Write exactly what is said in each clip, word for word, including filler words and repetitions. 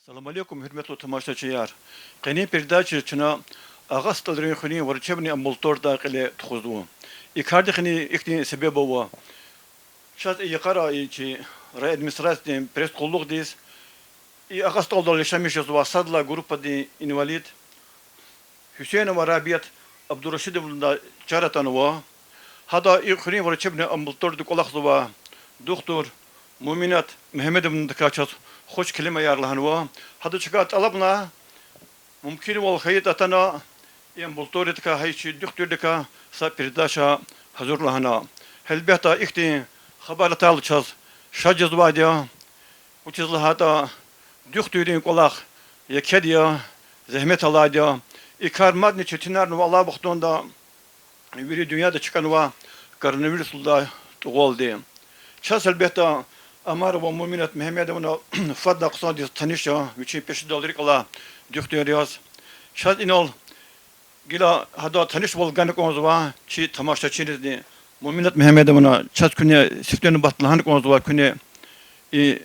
Салам алейкум, гьуьрметлу тамашачияр! Къенин передача чна Агъа СтӀалрин хуьруьн врачебный амбулаториядай кьиле тухузва. И кардихъни ихьтин себеб ава. Чаз и йикъара и чи райадминистрациядин пресс-къуллугъдиз и Агъа СтӀалдал яшамиш жезвай сад лагьай группадин инвалид Гьуьсейнова Рабият Абдурашидовнадай чара атанва. Гьада и хуьруьн врачебный амбулаторияда кӀвалахзавай духтур Муъминат Мегьамедовнадикай чаз хуш келимаяр лагьанва. Гьада чакай тӀалабна, мумкинвал хьайитӀа атана, и амбулаториядикай, гьа и чи духтурдикай са передача гьазур лагьана. Гьелбетда, ихьтин хабар атайла чаз шад жезвайди я. Вучиз лагьайтӀа духтуррин кӀвалах екеди я, зегьмет алайди я. И кар мадни четинарни ава алай вахтунда, вири дуьньяда чкӀанвай коронавирус лугьудай тӀугъвалди. Чаз, гьелбетда, Омарова Муъминат Мегьамедовна фадлай хъсандиз таниш я, вичин пешедал рикӀ алай духтур яз. Чаз инал гила гьада танишвал гана кӀанзава чи тамашачийризни. Муъминат Мегьамедовна, чаз куьне сифте нубатда лагьана кӀанзава, куьне и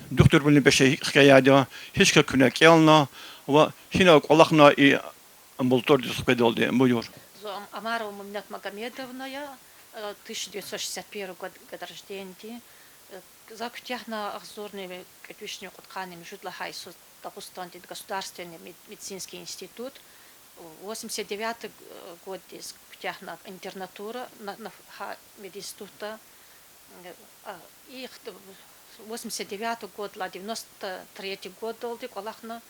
духтурвилин пеше гьикӀ хкяяйди я, гьич хьайила куьне кӀелна ва гьина кӀвалахна и амбулаториядиз хкведалди. Буюр. Зун Омарова Муъминат Магомедовна я, э, тысяча девятьсот шестьдесят первый год, год рождения. Э, за куьтягьна агъзурни кӀуьд вишни кьудкъанни муьжуьд лагьай йисуз Дагъустандин государственный мед-, медицинский институт. Восемьдесят девятый, э, годдиз куьтягьна интернатура на, на, гьа мединститутда. Э, а, и хт-, восемьдесят девятый годдилай девяносто третий годдалди кӀвалахна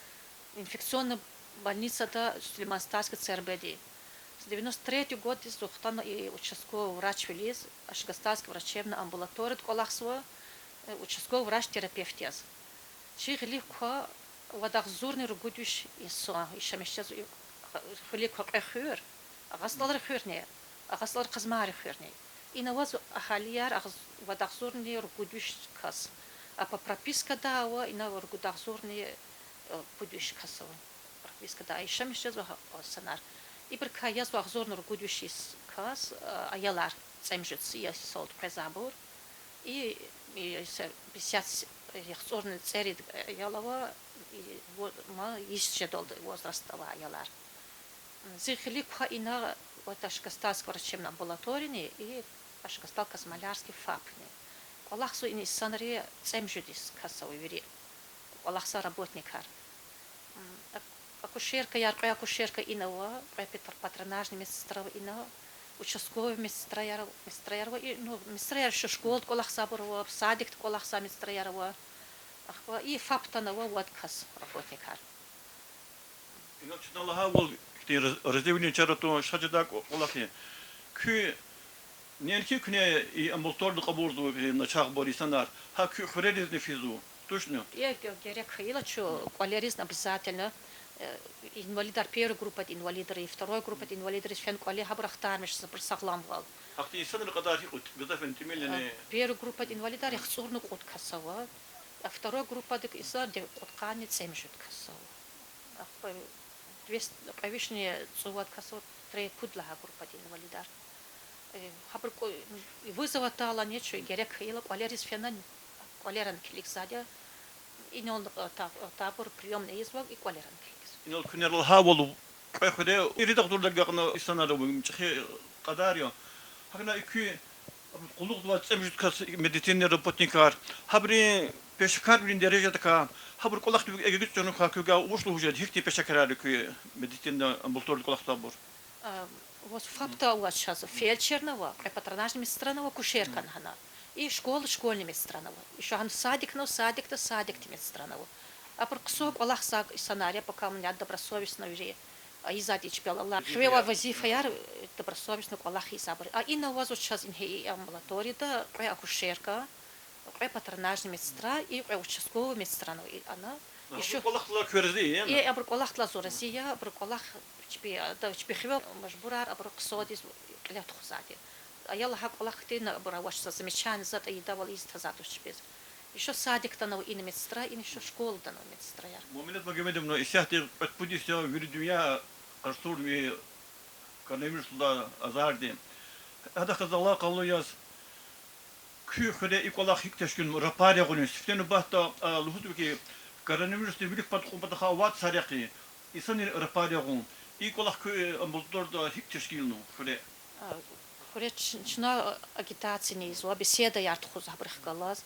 инфекционный больницада Сулейман-Стальский ЦРБ-ди. Девяносто третий годдиз зун хтана и участковый врачвилиз, Ашгастальский врачебный амбулаторияда кӀвалахзава, э, участковый врач-терапевт яз. Чи гъилик ква вад агъзурни ругуд виш инсан яшамиш жезва, гъилик ква кьве хуьр, Агъа СтӀалрин хуьрни, Агъа СтӀалрин Къазмайрин хуьрни. Ина аваз агьалияр агъз-, вад агъзурни ругуд виш кас. А по пропискада ава ина ругуд агъзурни, э, пуд виш кас ава. Пропискада яшамиш жезва гьа инсанар. Ибурукай язва агъзурни ругуд виш йис кас, э, аялар, цӀемуьжуьд йисалди къвезвайбур. И, и, се-, пятьдесят, яхцӀурни цӀерид аял ава, и, во-, ма, йис жедалди возрастда авай аялар. Зи гъилик ква ина вот Ашгастальский врачебный амбулаторияни и Ашгастал-Казмалярский ФАП-ни. КӀвалахзава ина инсанри цӀемуьжуьд йис кас ава вири. КӀвалахзавай работникар. М, ак-, акушеркаяр, кьве акушерка ина ава, кьве патр-, патронажный медсестра ава ина, участковый медсестраяр, медсестраяр ава, и, ну, медсестраяр ш-, школада кӀвалахзавайбур ава, садикда кӀвалахзавай медсестраяр ава. Ахпа и ФАП-дани ава вад кас работникар. Инал чна лагьайвал, ихьтин раз-, разивилин чара тун шад жедай кӀва-, кӀвалах я. Куьн неинки куьне и амбулаторияда кьабулзава начагъбур, инсанар, гьакӀ куь хуьреризни физва, тушни? Э, ге-, герек хьайила чун кӀвалеризни обязательно, э, инвалидар, первой группадин инвалидар, второй группадин инвалидариз фена кӀвале гьабур ахтармиш жезва абурун сагъламвал. Гьахьтин инсанрин кьадар гьикӀ я, гзаф тӀимил яни? Э, первой группадин инвалидар яхцӀурни кьуд кас ава, а второй группадин инсанар де-, кьудкъанни цӀемуьжуьд кас ава. Ахпа двести, кьве вишни цӀувад кас ава, тре-, пуд лагьай группадин инвалидар. Э, гьабур кӀва-, вызов атайла нечу, герек хьайила кӀвалериз фена, кӀвалеран килигзавайди я. Инал, э, та-, э, табур приёмный ийизва, и кӀвалеран килигзава. Инал куьне лагьайвал, кьве хуьре ирид агъзурдай агакьна инсанар ава, чӀехи кьадар я. ГьакӀни и куь къуллугъзавай цӀемуьжуьд кас медицинный работникар, гьабурун пешекарвилин дережадикай, гьабурун кӀвалахдик эгечӀун хьайи куьгай вуч лугьуз жеда, гьихьтин пешекарар я куь медицинный амбулаторияда кӀвалахзавайбур? А, вот ФАП-да аваз чаз фельдшерни ава, кьве патронажный медсестрани ава, акушеркани гьана. И школа, школьный медсестрани ава. Ещё гьана садикни ава, садикда садикдин медсестрани ава. Абур хъсан кӀвалахзавай инсанар я, пока муна добросовестно вири ийизвайди я чпелай. Хиве авай везифаяр, э, добросовестно кӀвалах ийизвайбур. А ина авазва чаз ингье и амбулаторияда кьве акушерка, кьве патронажный медсестра и кьве участковый медсестрани ава и ана. Ещё кӀвалахдилай куьн рази я? Э, абурун кӀвалахдилай зун рази я, абурун кӀвалах чпи, ада чпи хиве мажбурар абурун хъсандиз кьиле тухузвайди. Аял гьа кӀвалахдин абур авачзава, замечание затӀ ийидайвал ийиз тазвайди туш чпиз. Ещё садикдани ава ина медсестра, ина ещё школадани ава медсестраяр. Муъминат Магомедовна, исятда кьвед-пуд йис я вири дуьнья къарсур ви коронавирус лугьудай азарди. Гьадахъ галаз алакъалу яз, куь хуьре и кӀвалах гьикӀ тешкилна, рапар ягъунин, сифте нубатда, а, лугьузва хьи, Коронавирусдин вилик пад кьун патахъай вад сарихъ инсанри рапар ягъун. И кӀвалах куь, э, амбулаторияда гьикӀ тешкилнава, хуьре? А, хуьре ч-, чна агитация ийизва, беседаяр тухузва гьабурухъ галаз.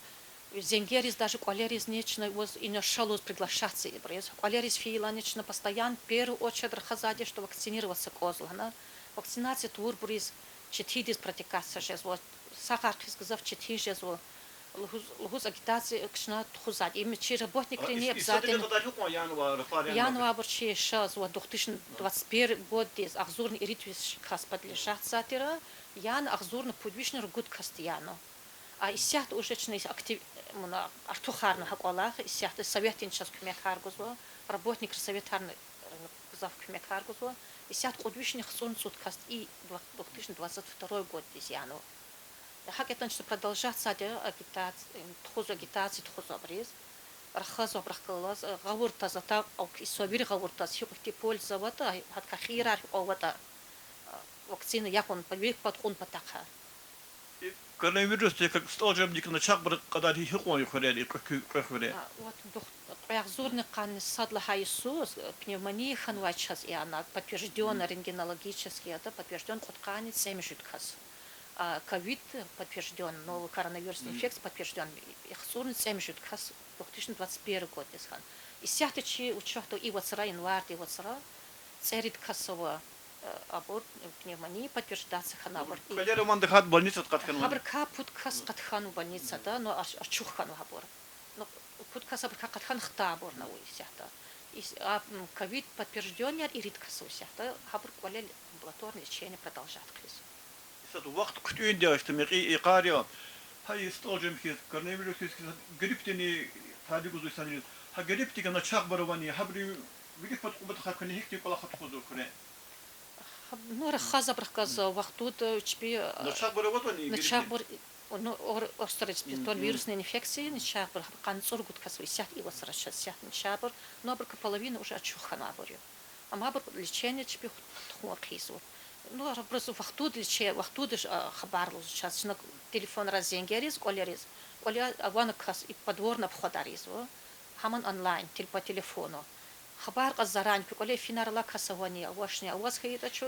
Зенгериз, даже кӀвалеризни чна ваз ина ша лугьуз приглашаться ийибуруз. КӀвалериз фейилани чна постоянно в первую очередь рахазвайди, что вакцинироваться кӀанзава лагьана. Вакцинация тавурбуруз четиндиз протекаться жезва, сагъар хъийиз гзаф четин жезва лугьуз, лугьуз агитация чна тухузвайди. Им чи работникрини обязательно янавайбур чи шазва две тысячи двадцать первый годдиз агъзурни ирид виш кас подлежатьзавай тир, яна агъзурни пуд вишни ругуд касди яна. А исятда уже чна актив, муна, артухарна гьа кӀвалах, исятда советдин чаз куьмекар гузва, работникрин советарни гзаф куьмекар гузва. Исятда кьуд вишни яхцӀурни цӀуд касди две тысячи двадцать второй годдиз яна. ГьакӀ ятӀани чна продолжатьзавайди агитация, тухузва, агитация тухузва абуруз. Рахазва абурухъ галаз, гъавурда таз, атӀа и са вири гъавурда таз, гьикьван ихьтин польза аватӀа, гьадакай хийирар гьикьван аватӀа, вакцина ягъун, вилик пад кьун патахъай. И коронавирусдикай стӀалжемдик начагъбурун кьадар гьикьван я хуьрера, и кьве, кьве хуьре? А, вот, кьве агъзурни къанни сад лагьай йисуз пневмония хьанвай чаз яна, подтверждённый рентгенологически, ятӀа подтверждённый кьудкъанни цӀемуьжуьд кас. А ковид подтверждённый, новый коронавирусный инфекция подтверждённый яхцӀурни цӀемуьжуьд кас две тысячи двадцать первый годдиз хьана. Исятда чи учётда и вацра, январьдин вацра цӀерид кас ава, э, абур пневмония подтверждаться хьана абур. КӀвалера ван тахьайтӀа больницада къатканвани? Гьабурукай пуд кас къатканва больницада, но ачух хьанва гьабур. Ну, пуд кас абурукай къаткана хтайбурни ава исятда. Ис-, а, м, ковид подтверждённыйяр ирид кас ава исятда, гьабур кӀвале амбулаторный лечение продолжать хъийизва. Исятда вахт хъуьтӀуьнди я, ишта мекьи йикъар я. Гьа и стӀалжем хьиз, коронавирус хьиз, гьа гриппдини тади гузва инсанриз. Гьа гриппдикай начагъбур авани, гьабурун вилик пад кьун патахъай куьне гьихьтин кӀвалахар тухузва хуьре? Ну, рахаз абурухъ галаз вахтунда чпи, начагъбур авазвани гриппди? Начагъбур, ну, ор-, острый респираторный вирусный инфекция, начагъбур, гьабур къанни цӀуругуд кас ава исятда и вацра чаз исятда начагъбур, ну, абурукай половина уже ачух хьанвайбур я. Амма абур лечение чпи тухун хъийизва. Ну, абуруз вахтунда лече-, вахтунда ж-, а, хабар лугьузва чаз, чна телефонрай зенгериз кӀвалериз, кӀвале авани кас и подворный обходар ийизва, гьамни онлайн, тел-, по телефону. Хабар кьаз заранее, куь кӀвале финар алай кас авани, авачни, аваз хьайитӀа чу,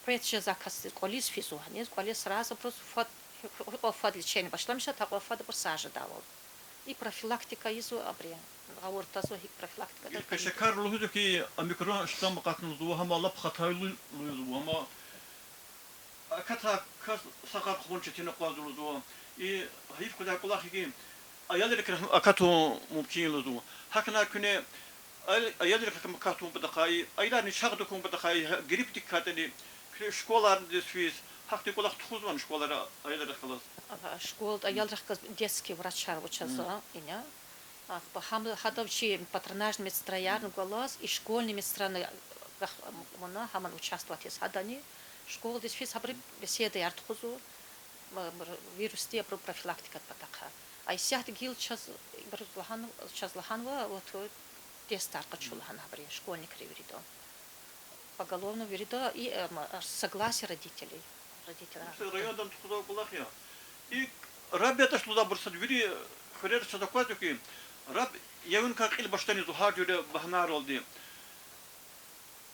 къвез жезвай касдиз кӀвализ физва гьаниз, кӀвале сразу абуруз фад, гьикьван фад лечение башламишайла, гьакьван фад абур сажидайвал. И профилактика ийизва абурун, гъавурда тазва гьикӀ профилактика. Ил пешекар лугьузва хьи, омикрон штамм акъатна лугьузва, гьам лап хатайлу лугьузва, гьам акатдай кас сагъар хъувун четин акъвазда лугьузва. И гьайиф квадай кӀвалах я хьи, аялрикай акатун мумкин я лугьузва. ГьакӀ хьана куьне аял-, аялрикай акатун патахъай, аялар начагъ тахьун патахъай, гриппдикайтӀани, куьне школайриз физ, гьахьтин кӀвалах тухузвани школайра аялрихъ галаз? Ага, школада аялрихъ галаз детский врачар ава чаз, ина. Ахпа гьам, гьадав чи патронажный медсестраярни гвалаз, и школьный медсестрани гахь, муна, гьамни участвовать ийиз гьадани. Школадиз физ гьабуру беседаяр тухузва, м, м, вирусдин абурун профилактикадин патахъай. А исятда гила чаз, ибуруз лагьан-, чаз лагьанва, вот, тестар къачу лагьана гьабуру школьникрин вирида. Поголовно вирида и, э, м, согласие родителей. Родителей. Районда тухузвай кӀвалах я. И раб ядач лугьузвайбур сад вири хуьрера чаз аквазва хьи, раб явуникай кьил баштаниз лугьуз гьар жуьре багьнайралди.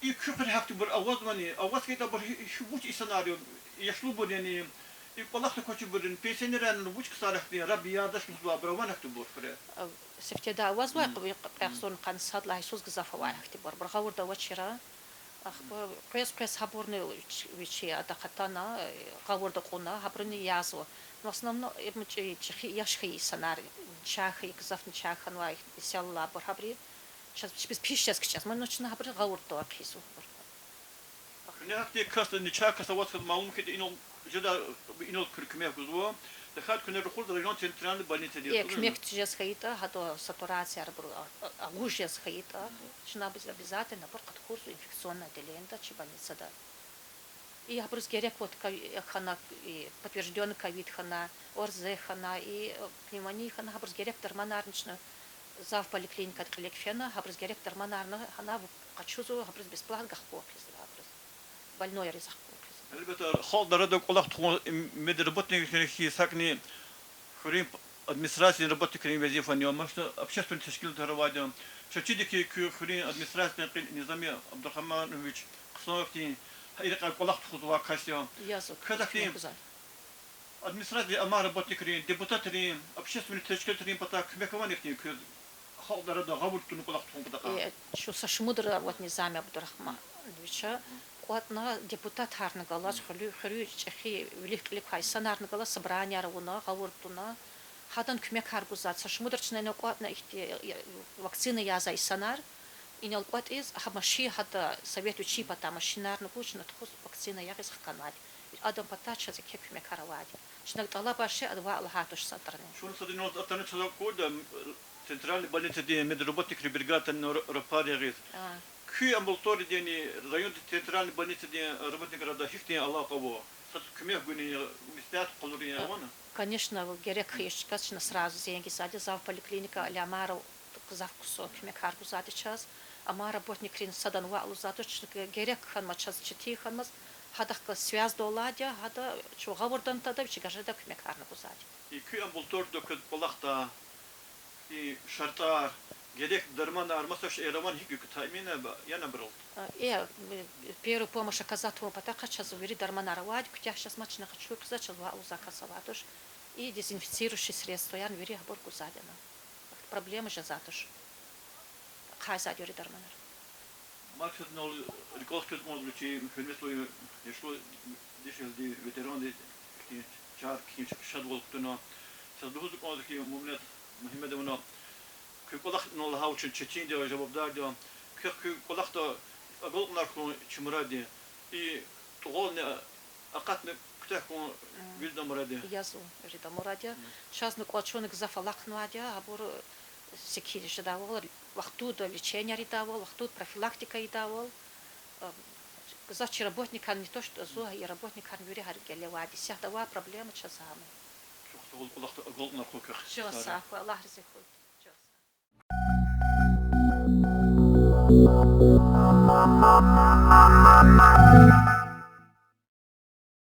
И куь хуьре гьахьтинбур авазвани? Аваз хьайитӀа абур гьи-, гьи-, вуч инсанар я, яшлубур яни, и кӀвалахда квачирбур яни, пенсионерар яни, вуч ксар я гьахьтин, раб ядач лугьузвайбур авани гьахьтинбур хуьре? Сифтеда авазва, кьве агъзурни къанни сад лагьай йисуз гзаф авай гьахьтинбур, абур гъавурда авачир. Ахпа къвез-къвез гьабурни вич-, вичи адахъ атана, гъавурда акьуна, гьабуруни язва. Ну, в основном, им чи-, чӀехи яш хьайи инсанар, начагъ хьайи, гзаф начагъ хьанвай, исятда алайбур гьабуру, чаз чпиз пис жез кичӀезва, ну, чна гьабуру гъавурда хъийизва абур. Куьне гьахьтин кас, начагъ кас аваз хьайитӀа, малум хьайитӀа, инал жеда, инал куьн куьмек гузва, тахьайтӀа куьне рахазва район центральный больницадиз. Э, куьмек жез хьайитӀа, гьада сатурацияяр абур а-, а-, агъуз жез хьайитӀа, чна обяз-, обязательно абур къаткурзава инфекционное отделениеда чи больницада. И гьабуруз герек вот ков-, хьана, и подтверждённый ковид хьана, ОРЗ хьана, и, э, пневмония хьана, гьабуруз герек дарманарни чна зав поликлиникада кьиле кфена, гьабуруз герек дарманарни гьана къачузва, гьабуруз бесплатно гахкун хъийизва гьабуруз. Больнойриз гахкун хъийизва. Гьелбетда, халкьди арада кӀвалах тухун медработникрин хьиз гьакӀни хуьруьн п-, Администрациядин работникрин везифани я, машна общественный тешкилатар авайди я. Чаз чида хьи, куь хуьруьн администрациядин кьил Низами Абдурагьманович хъсан хьтин, гьа и рекьяй кӀвалах тухузвай кас я. Квез ахьтин администрациядин амай работникрин, депутатрин, общественный тешкилатрин патай куьмек авани хьтин квез, халкьдин арада гъавурда туна кӀвалах тухун патахъай? Э, чун са шумудра аватӀа Низами Абдурагьмановича кӀватӀна депутатарни галаз, хуьруьн, хуьруьн чӀехи вилик-кьилик квай инсанарни галаз собранияр авуна, гъавурда туна. Гьадан куьмекар гузвайди я. Са шумудра чна инал кӀватӀна ихьтин, э, вакцина язавай инсанар. Инал кӀватӀиз гьа машин, гьада совет вичин патай машинарни гуз чна тухуз вакцина ягъиз хканвайди. Адан патай чаз еке куьмекар авайди. Чна тӀалабар шей ада ваъ лагьай туш садрани. Чун садрани атана чаз акурди я, центральный больницадин медработникрин бригадани ра-, рапар ягъиз. Куь амбулаториядинни райондин центральный больницадин работникралди гьихьтин алакъа ава? Сад куьмек гунин, меслят къалурун авани? Конечно, герек хьайи чкайра чна сразу зенг ийизвайди я, завполиклиника Алямаров гзаф хъсан куьмекар гузвайди я чаз. Амай работникрин садан ваъ лугьузвайди туш, чна герек хьанмаз, чаз четин хьанмаз, гьадахъ галаз связда авайди я, гьада чун гъавурда тада, вичи гажеда куьмекарни гузвайди я. И куь амбулаторияда квез кӀвалахдай и шартӀар, герек дарманар, маса шейэр авани, гьикӀ куь таъмин я, яни абурал? Э, первую помощь оказать авун патахъай чаз вири дарманар авайди, куьтягь чаз мад чна къачуз хъийизва, чаз ваъ лугьузвай кас авайди туш. И дезинфицирующие средствоярни вири гьабур гузвайди я. Проблема жезвайди туш. Ахъайзавайди вири дарманар. Мад квез инал рикӀел хкиз кӀанзава чи, гьуьрметлу яшлу дишегьлиди, ветеранди, ихьтин чар кхьин, шадвал кутуна. Чаз лугьуз кӀанзава хьи, Муминат Мегьамедовна, куь кӀвалах инал лагьай вучин четинди я, жавабдарди я. Квехъ куь кӀвалахда агалкьунар хьун чи мурад я. И тӀугъвални акъатна куьтягь хьун виридан мурад я. Язва виридан мурад я. Чазни кӀвачуна гзаф алахънавайди я, гьабур секин жедайвал, вахтунда лечениеяр ийидайвал, вахтунда профилактика ийидайвал. Гзаф чи работникар, не то что зун, и работникарни вири гьар гелевайди. Исятда авай проблема чаз гьам я. Чухсагъул, кӀвалахда агалкьунар хьуй квехъ. Чухсагъул, Аллагь рази хьуй. Чухсагъул.